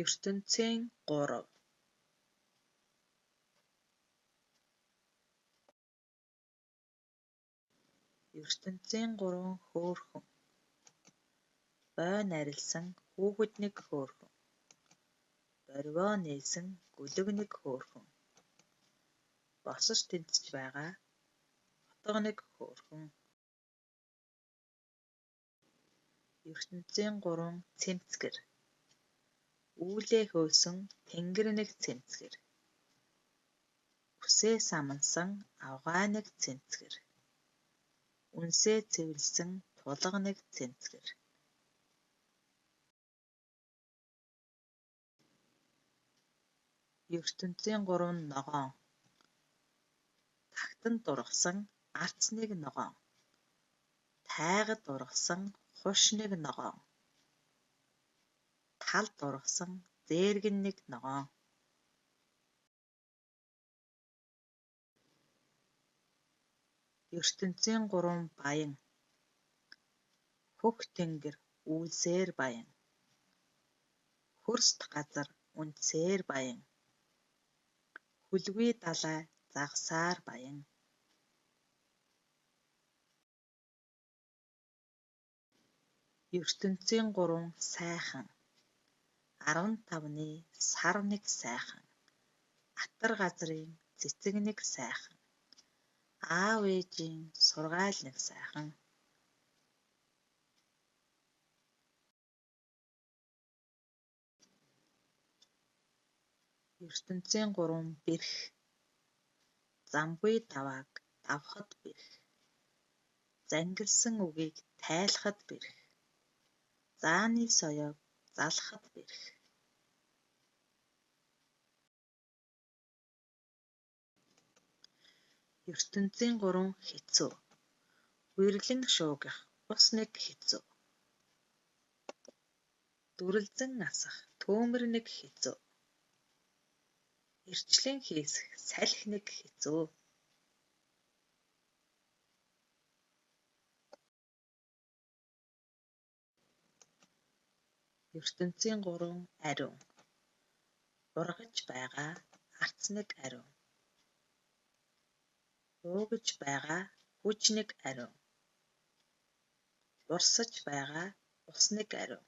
Ертөнцийн гурав. Ертөнцийн гурван хөөрхөн. Бой нарилсан хүүхэд нэг хөөрхөн. Борвио нээсэн гөлөг нэг хөөрхөн. Босож тэнцэж байгаа отго нэг хөөрхөн. Ертөнцийн гурван цэмцгэр. Үүлээ хөөсөн тэнгэр нэг цэмцгэр. Үсээ самнасан авгай нэг цэмцгэр. Үнсээ цэвэрлэсэн тулга нэг цэмцгэр. Ертөнцийн гурван ногоон. Тагтан дургасан арц нэг ногоон. Тайгад ургасан хуш нэг ногоон. Талд ургасан зээргэн нэг ногоон. Ертөнцийн гурван баян. Хөх тэнгэр үйлсээр баян. Хөрст газар үндсээр баян. Хөлгүй далай загасаар баян. Ертөнцийн гурван сайхан. 15-ны сар нэг сайхан. Атар газрын цэцэг нэг сайхан. Аав ээжийн сургаал нэг сайхан. Ертөнцийн гурван бэрх. Замгүй давааг давхад бэрх. Зангилсан үгийг тайлахад бэрх. Зааны соёог залгахад бэрх. Ертөнцийн гурван хэцүү. Үерлэн шуугих ус нэг хэцүү. Дүрэлзэн асах төөмөр нэг хэцүү. Эрчлэн хийсэх салхи нэг хэцүү. Ертөнцийн гурван ариун. Ургаж байгаа арц нэг ариун. Уугаж байгаа хүж нэг ариун. Урсаж байгаа ус нэг ариун.